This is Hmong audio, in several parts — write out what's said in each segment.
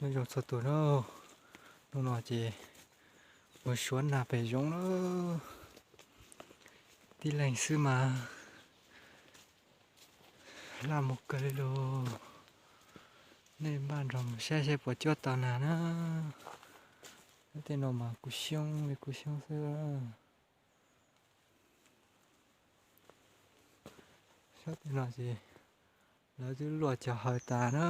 Nyob zoo txhua tus na, hnub no ces mus suav nag pem zoov na, tib leeg xwb mas laj mus kawg li lauj. Nej npaj nrog mus saib seb puas cuab tau nag na. Tej no mas kuj xyoob li kuj xyoob xwb. Sab tej no ces lawv twb luaj cov hawv tas na.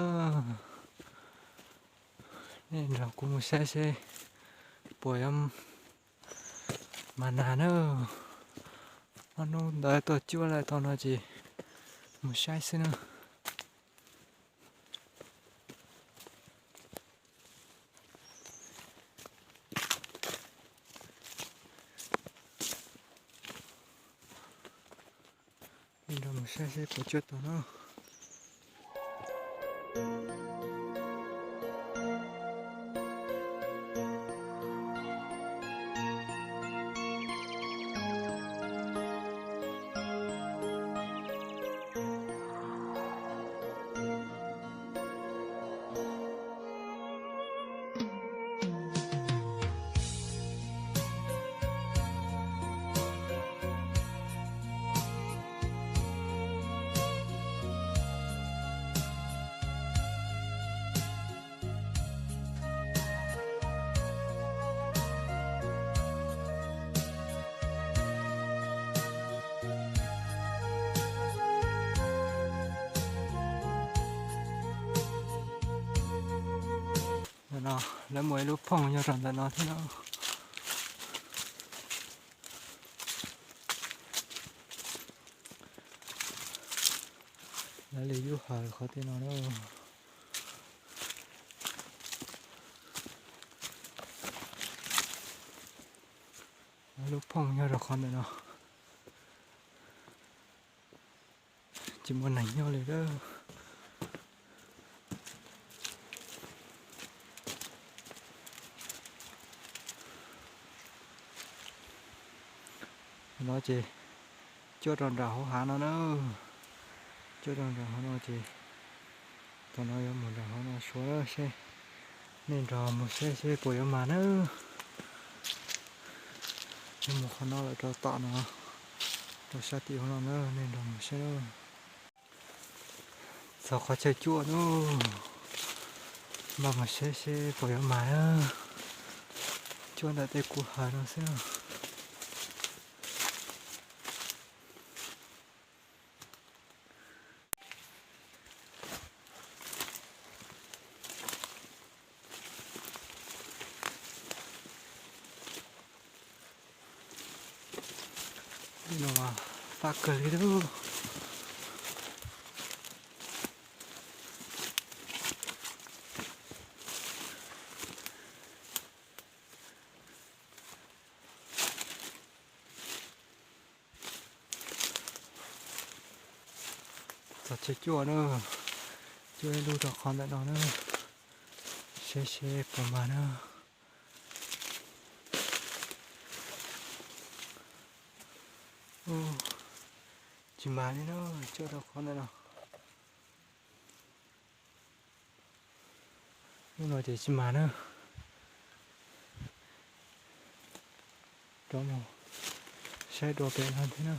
Nej nrog kuv mus saib seb puas yuav mas nag na. Ob hnub ntawd tuaj cuab lawm tau no ces mus saib xwb na. Nrog mus saib seb puas cuab tau na. Ntawm no lawv muaj ib lub phooj yog rau ntawm no thiab no. Lawv li yub hawv qhov tej no na. Lub phooj nyob rau qhov ntawm no. Tsis muaj neeg nyob li lawm. No ces cuab rau nram hauv hav no na. Cuab rau nram hauv no ces thaum no yuav mus nram hauv no suav seb. Nej nrog mus saib seb puas yuav mas na. Yuav mus qhov no lawm rau tom no, rau sab tim hauv no na, nej nrog mus saib. Txog qhov chaw cuab no, npaj mus saib seb puas yuav mas na. Cuab ntawm tej kuv hawv no xwb na. No mas fab kawg li lawm. Txog chaw cuab na, cuab ib lub rau qhov ntawm no na, seb seb puas mas na. Tsis mas li na, cuab rau qhov ntawm no. Lub no ces tsis mas na. Rov mus saib dua pem no thiab na.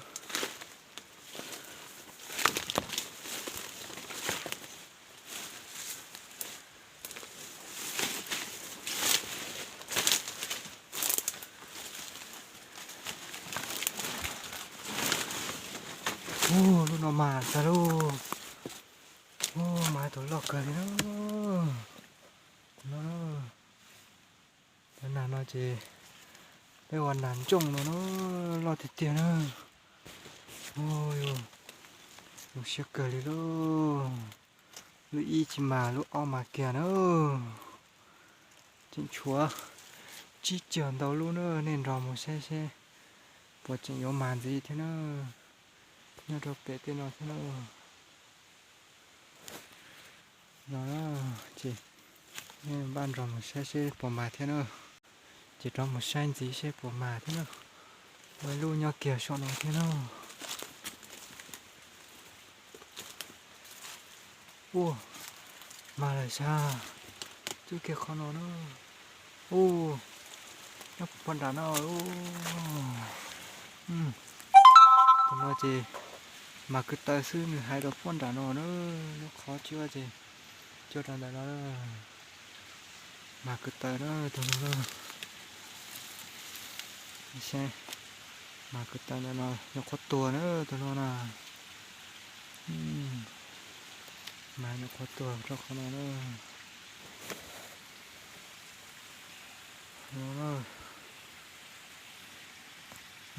Ub, lub no mas tag lauj. Ub, mas tus loj kawg li na. No, cov nas no ces peb ua nas ntsooj no na, loj tiag tiag na. Ub, zoo siab kawg li lauj. Lub ib tsis mas lub ob mas kiag na. Tseem tshuav tsib caug ntau lub na, nej nrog mus saib seb puas tseem yuav mas ntxiv thiab na. Nyob rau pem tej no thiab na. No ces nej npaj nrog mus saib seb puas mas thiab na. Ces rov mus saib ntxiv seb puas mas thiab na. Ua ib lub nyob kiag saum no thiab na. Ua, mas lawm sas. Txuj kiag qhov no na. Ub, nyob puag nram no. Tus no ces mas kwv taws xwb, nws hais rau puag nram no na. Nyob qhov tsuas ces cua rau ntawm no. Mas kwv taws na tus no na. Saib, mas kwv taws ntawm no, nyuam qhuav tuag na tus no na. Mas nyuam qhuav tuag rau qhov no na.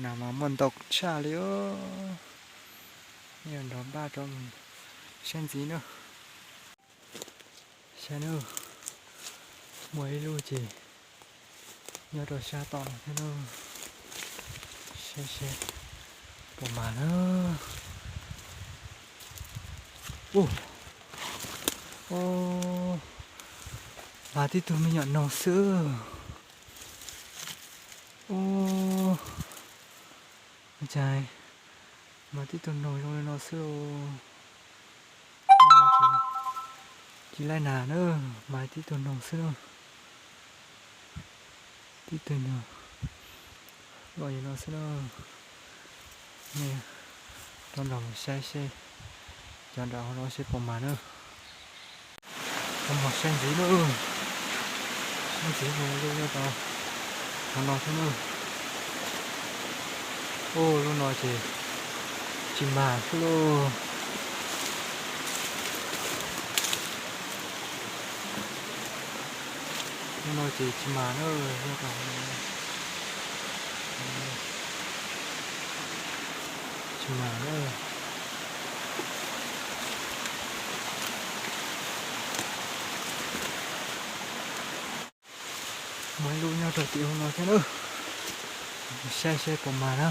Nas mas muaj ntau tshaj li os. Nej nrog npaj rau saib ntxiv na. Saib na, muaj ib lub ces nyob rau sab tod thiab na. Saib seb puas mas na. Ub, mas tib tug me nyuam noog xwb. Ub, cas mas tib tug noog zoo li no xwb lauj. Tsis laib nas na, mas tib tug noog xwb na. Tib tug noog loj li no xwb na. Nej rov nrog mus saib seb cov nram hauv no seb puas mas na. Rov mus saib ntxiv na. Saib ntxiv mus lub nyob rau hauv no thiab na. Ub, lub no ces tsis mas xwb lauj. Lub no ces tsis mas na, nyob rau hauv no. Tsis mas na. Muaj ib lub nyob rau tim hauv no thiab na. Saib seb puas mas na.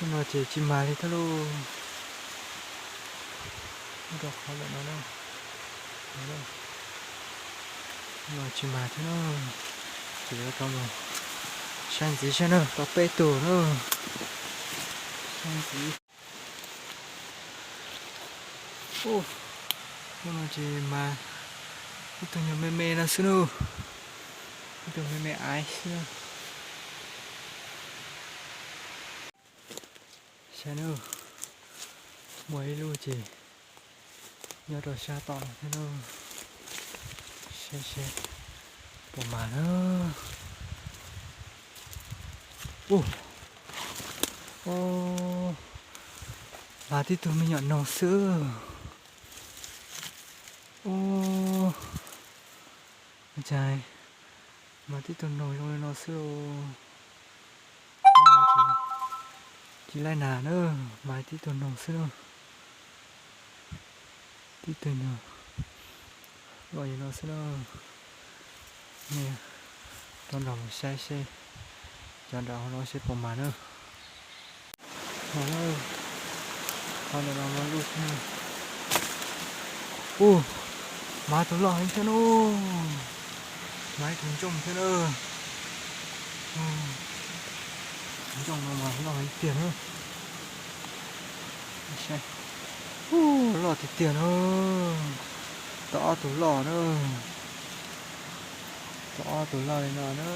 Lub no ces tsis mas li thiab lauj. Rau qhov ntawm no na. Lub no tsis mas thiab na. Ces yuav rov mus saib ntxiv saib na, tau peb tug na. Saib ntxiv. Ub, lub no ces mas ib tug nyuag me me no xwb na. Ib tug me me aiv xwb na. Saib na, muaj ib lub ces nyob rau sab tod no thiab na. Saib seb puas mas na. Ub, mas tib tug me nyuam noog xwb. Ub, cas mas tib tug noog zoo li no xwb lauj. Tsis laib nas na, mas tib tug noog xwb na. Tib tug noog loj li no xwb na. Nej rov nrog mus saib seb cov nram hauv no seb puas mas na. Qhov ntawm no mas lub xwb. Ub, mas tus loj heev thiab na. Mas ib tug ntsooj thiab na. Tus ntsooj no mas loj heev tiag na. Ub, loj tiag tiag na. Tau ob tug loj na. Tau ob tug loj li no na.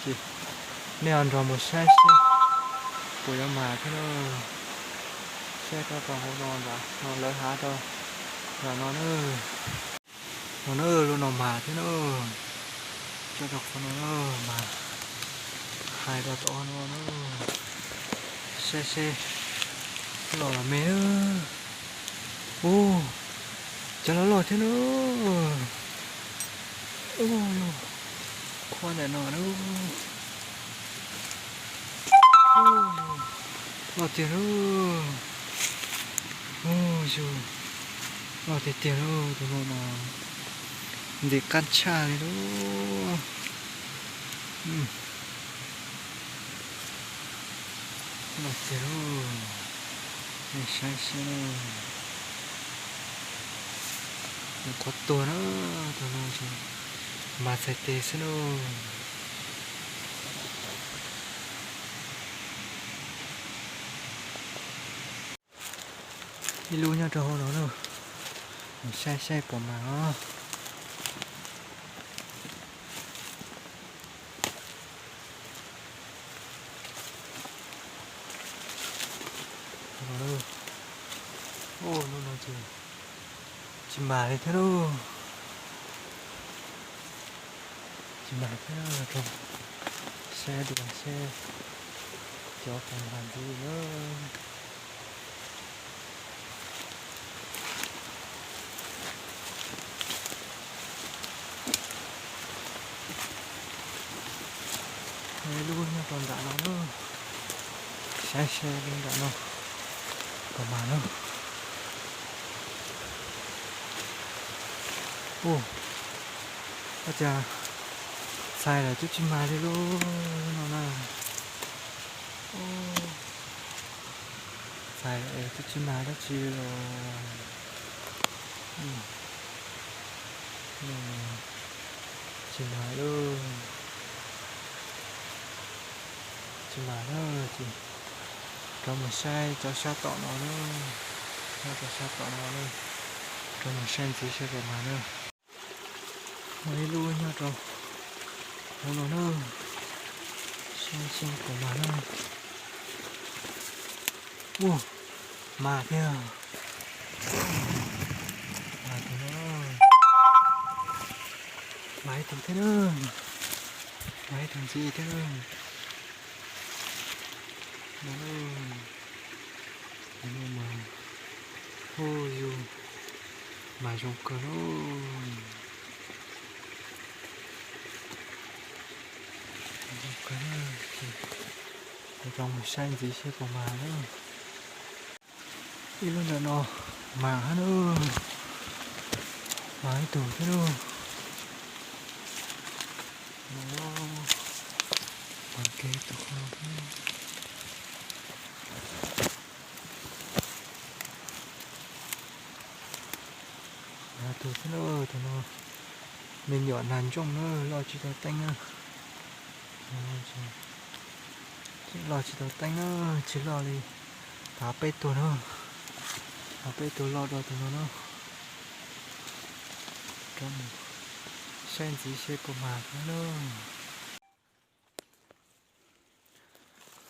Ces nej ho nrog mus saib seb puas yuav mas thiab na. Saib rau rau hauv no ntag, no lawv hav rau nram no na. No na, lub no mas thiab na. Coj rau qhov no na, mas hais rau tom no na. Saib seb loj los me. Ub, cov loj loj thiab na. Ub, qhuav ntawm no na. Loj tiag lauj. Ub, yus, loj tiag tiag lauj, tus no mas ntim qab tshaj li lauj. Loj tiag lauj. Nej saib seb, nyuam qhuav tuag na, tus no mas txhais tes xwb lauj. Ib lub nyob rau hauv no na, mus saib saib puas mas os. Ub, hnub no ces tsis mas li thiab lauj. Tsis mas thiab, saib dua seb cov puas mas ntxiv na. Muaj ib lub nyob rau nram no na, saib seb lub nram no puas mas na. Ub, ua cas txhais lawm twb tsis mas li lauj no na. Txhais es twb tsis mas dab tsi los. Tsis mas lauj. Tsis mas na, ces rov mus saib cov sab tom no na. Nyob rau sab tom no na, rov mus saib ntxiv seb puas mas na. Muaj ib lub nyob rau hauv no na, saib seb puas mas na. Ub, mas thiab. Mas tus no, mas ib tug thiab na, mas ib tug ntxiv thiab na. Hu yus, mas zoo kawg lauj. Zoo kawg na, ces rov mus saib ntxiv seb puas mas na. Ib lub ntawm no mas hab na, mas ib tug thiab lauj. Mas kiag tus qhov no thiab. Mas tus thiab lauj, tus no me nyuam nas ntsooj na, loj tsis tau teeb na. Loj tsis tau teeb na, tsis loj li. Tav peb tuag na, tav peb tuag loj dua tus no na. Rov mus saib ntxiv seb puas mas thiab na.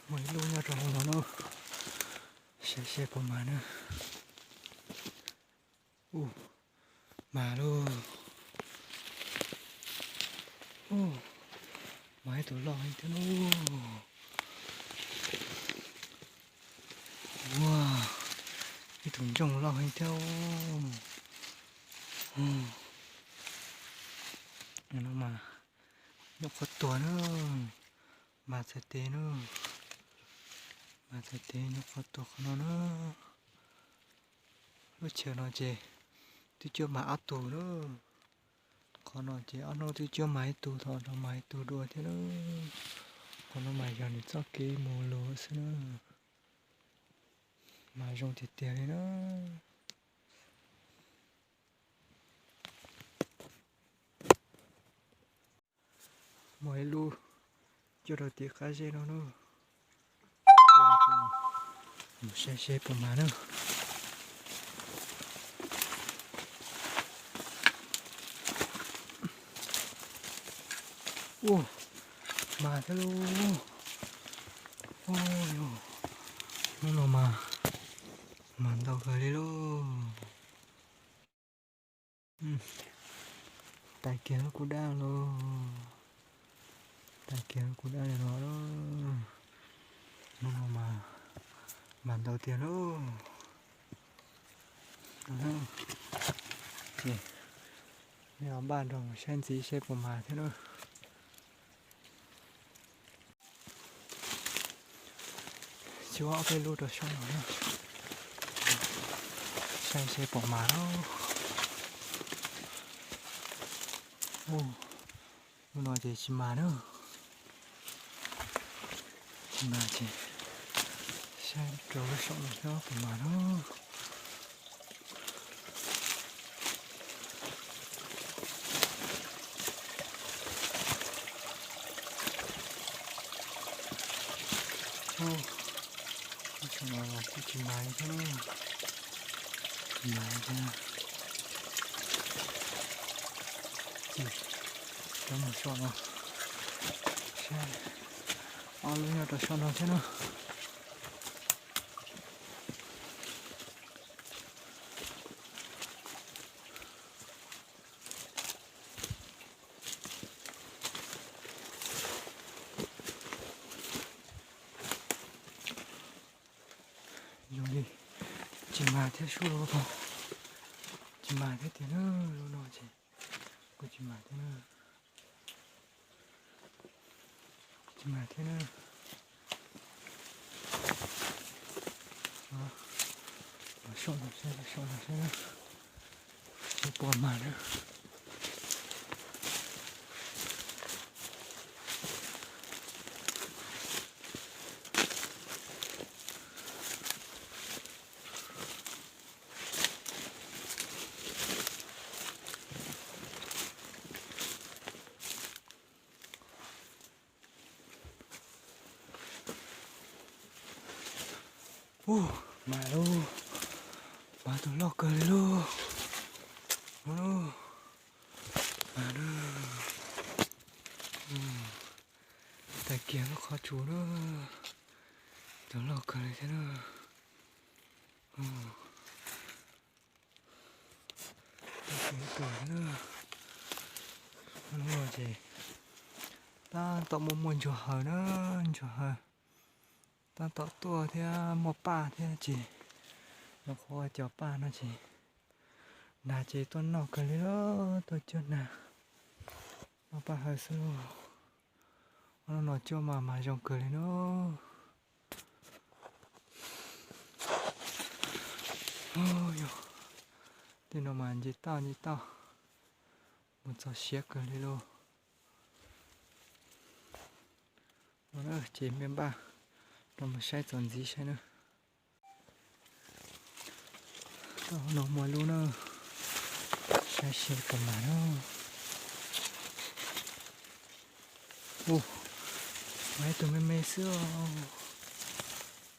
Muaj ib lub nyob rau hauv no na, saib seb puas mas na. Ub, mas lauj. Ub, mas ib tug loj heev thiab lauj. Ua, ib tug ntsooj loj heev thiab. No mas nyob qhov tuag na, mas txhais tes na, mas txhais tes nyob qhov tuag qhov no na. Lub chaw no ces twb cuab mas ob tug na. Qhov no ces ob hnub twb cuab mas ib tug, thaum no mas ib tug dua thiab na. Qhov no mas yog nws txoj kev mus lus xwb na. Mas zoo tiag tiag li na. Muaj ib lub cuab rau tim qab zeb no na. Mus saib seb puas mas na. Ua, mas thiab lauj. Ua, hnub no mas, mas ntau kawg li lauj. Tais kiag lub kuj dab lauj. Tais kiag lub kuj dab li no lauj. Hnub no mas, mas ntau tiag lauj. Ces nej npaj nrog mus saib ntxiv seb puas mas thiab lauj. Tsis ob peb lub rau saum no na. Saib seb puas mas lauj. Lub no ces tsis mas na. Tsis mas ces saib rau lub saum no thiab puas mas na. Lub saum no los kuj tsis mas li thiab na. Mas thiab, txim, cov mus saum no, saib, ob lub nyob rau saum no thiab na. Zoo li tsis mag thiab sub lub, tsis mag thiab tiag na, lub no ces kuj tsis mag thiab na, tsis mag thiab na. Los saum no saib, los saum no saib, saib puas mag na. Ub, mag lauj, mag tus loj kawg li lauj. Ub, mag na. Tag kiag lub qhov tsua na, tus loj kawg li thiab na. Tus na, hnub no ces tab tom muaj muaj ntsuag haws na, ntsuag haws. Tab tom tuaj thiab muaj paj thiab ces, nyuam qhuav cov paj no ces, nag ces tuaj noj kawg li lauj, tuaj cuab nag, noj paj haws xwb lauj. Hnub no cuab mas mag zoo kawg li na. Yog, tej no mas nce toj nce toj, mus txog siav kawg li lauj. Ces me npaj rau mus saib txuas ntxiv saib na. Tau no muaj lub na, saib seb puas mag na. Ub, mag ib tug me me xwb os,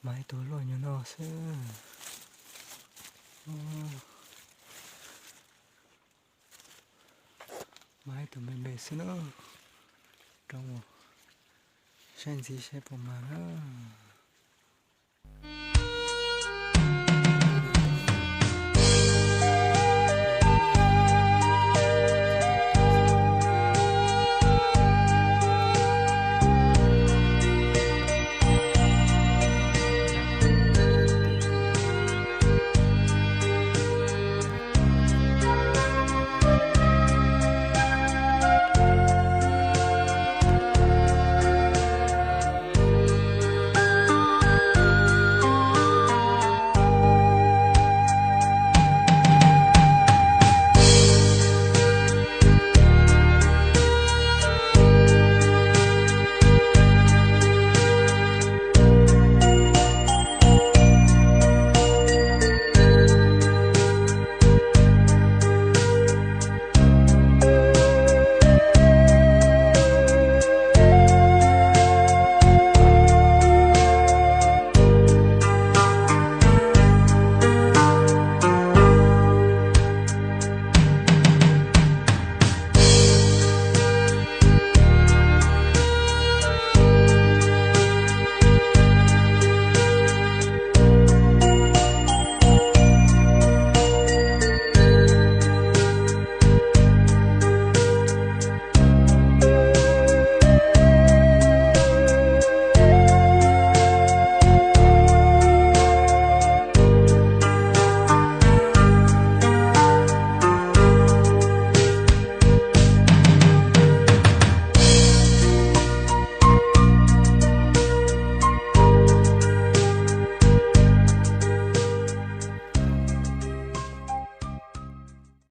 mag ib tug luaj nyuag no xwb. Mag ib tug me me xwb na, rau mus saib ntxiv saib puas mag na.